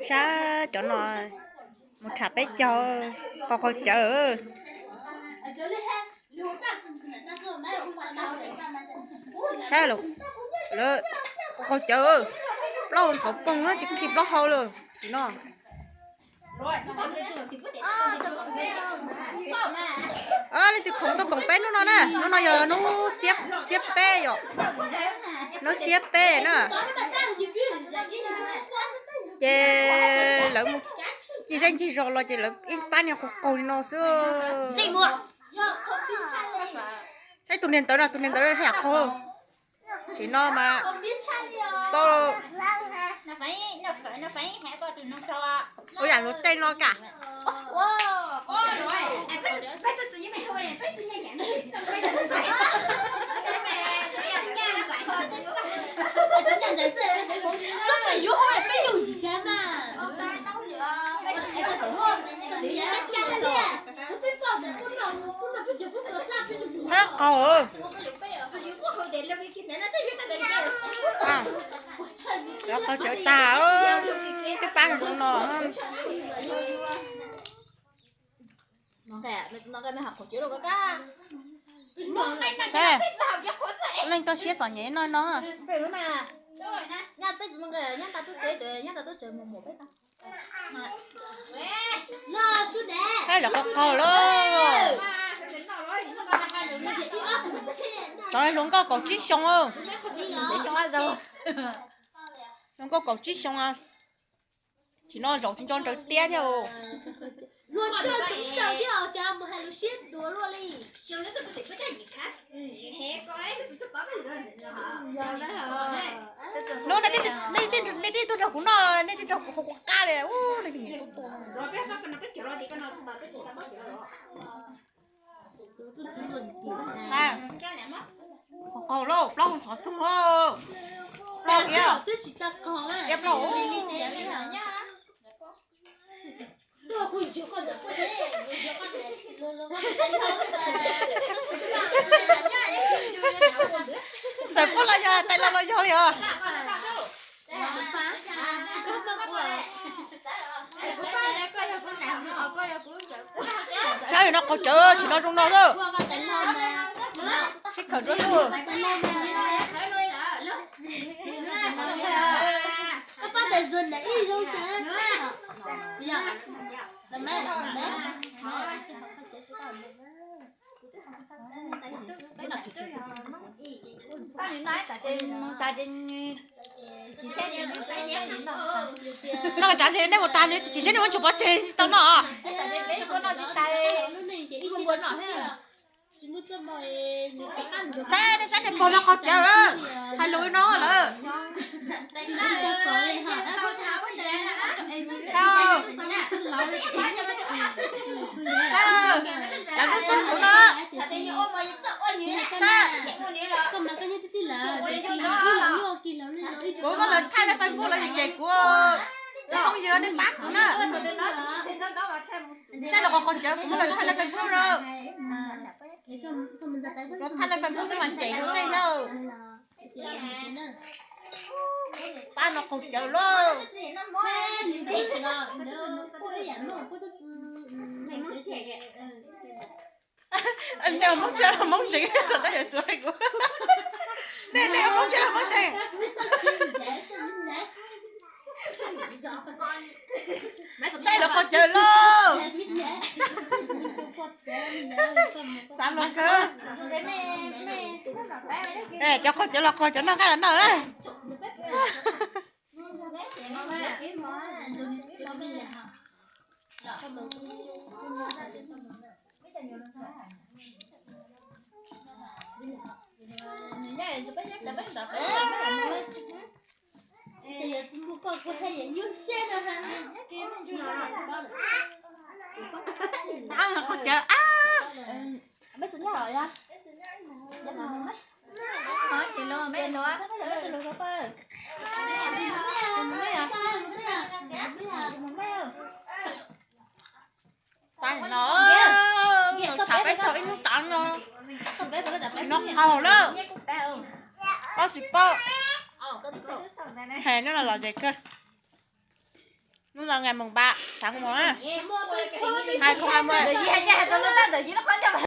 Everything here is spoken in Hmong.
Sab cov no mus tham peb caug, qaug qaug cawv. Sab lawv qaug qaug cawv, plaub hau ntxhov poog na, tsis khi plaub hau lawm tsis no. Leej twg khoom tuaj koom peb hnub no na, hnub no yog hnub xiab peb yom, hnub xiab peb na. Ces lawv mus ncig zej ncig zos los ces lawv ib pab niag qaug qaug li no xwb. Saib tus niag ntawd no, tus niag ntawd haj yam qaug. Sim no mas tau ua yam luag tej no kam. Hab qaug. Cov qaug cawv tag, cov pab zoo no. Leej toj siab txom nyem no no. Lawv qaug qaug lawm. Cov hluas nkauj kaum tsib xyoo. Hluas nkauj kaum tsib xyoo. Tsis no zaum tsis nco ntawv tiab thiab. No nej tij tug nrog kuv no, nej tij tug hauv kuv qab li. Qaug lauj, plaub hau ntxhov poog lauj. Plaub iab, iab plaub. Ntxawm puab los yog tais laus los yog li os. Saib no qaug cawv tsis no zoo no lawm. Sib khawm nruab hnub. No tsav ntshe nej mus tag nws tsis siab nws muab nchuav pov tseg tsis tau no. Saib nej saib nej pog no qaug cawv lawm, hais lus li no lawm. Saib, lawv twb txog kuv no. Saib, kuv muab lawv thaij lawv Facebook lawv cem kuv, phooj ywg nej pab kuv na. Saib lawv qaug qaug cawv kuv muab lawv thaij lawv Facebook na. Lawv thaij lawv Facebook xwb mas cem luag tej yawg. Pab no qaug cawv lauj. Nej ua Hmoob tshiab los Hmoob tseem, tab yawm txuas kuv. Nej, nej ua Hmoob tshiab los Hmoob tseem. Saib lawv qaug cawv lauj. Xav los kawg. Cov qaug cawv los qaug, cov noj nqaij los noj na. Qaug cawv ab. Tais no, no tshav peb thaum ib hnub tod no, no qaug lawm, paub tsis paub. He no los los ces kawg. Los ngày mùng ba tháng một á. Hai không hai mươi. Ntawm yij hais tias hais txog lub ntawm yij lub qhov ncauj mas